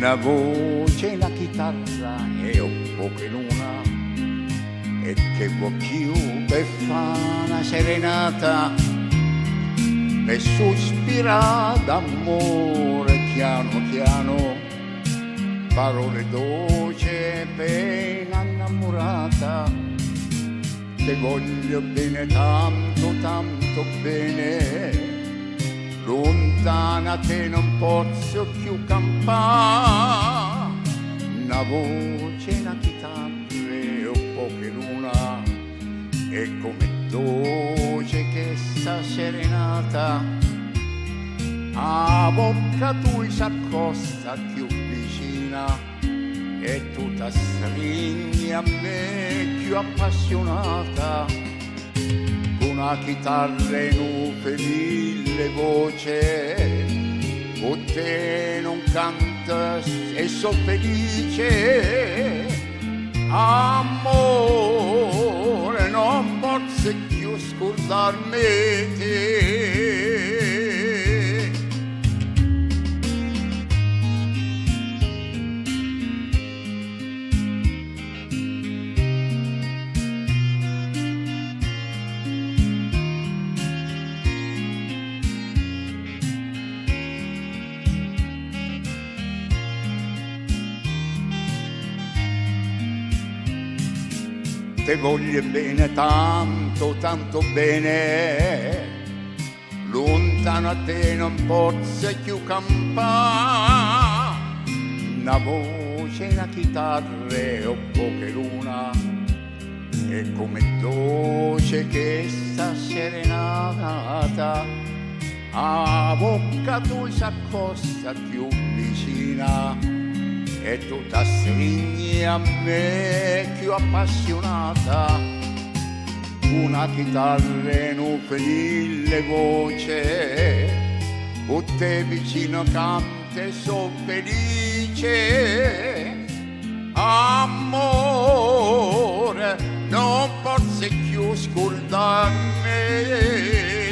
Na voce, na chitarra e 'o ppoco 'e luna e che vuò cchiù pe' fa na serenata pe' suspirà d'ammore chiano chiano parole doce pe' na 'nnammurata te voglio bene tanto tanto bene luntano 'a te nun pozzo cchiù campà na voce na chitarra e 'o ppoco 'e luna e comm'è doce chesta serenata 'A vocca toja s'accosta cchiù vicina e tu t'astrigne a me cchiù appassiunata cu na chitarra e nu felillo 'e voce cu te nun canto e so' felice Ammore non pozzo cchiù scurdarme 'e te. Te voglio bene tanto, tanto bene, luntano 'a te nun pozzo cchiù campà. Na voce, na chitarra e 'o ppoco 'e luna, e comm'è doce chesta serenata, 'A vocca toja s'accosta cchiù vicina e tu t'astrigne a me cchiù appassiunata cu na chitarra e nu felillo 'e voce cu te vicino canto e so' felice. Ammore nun pozzo cchiù scurdarme 'e te.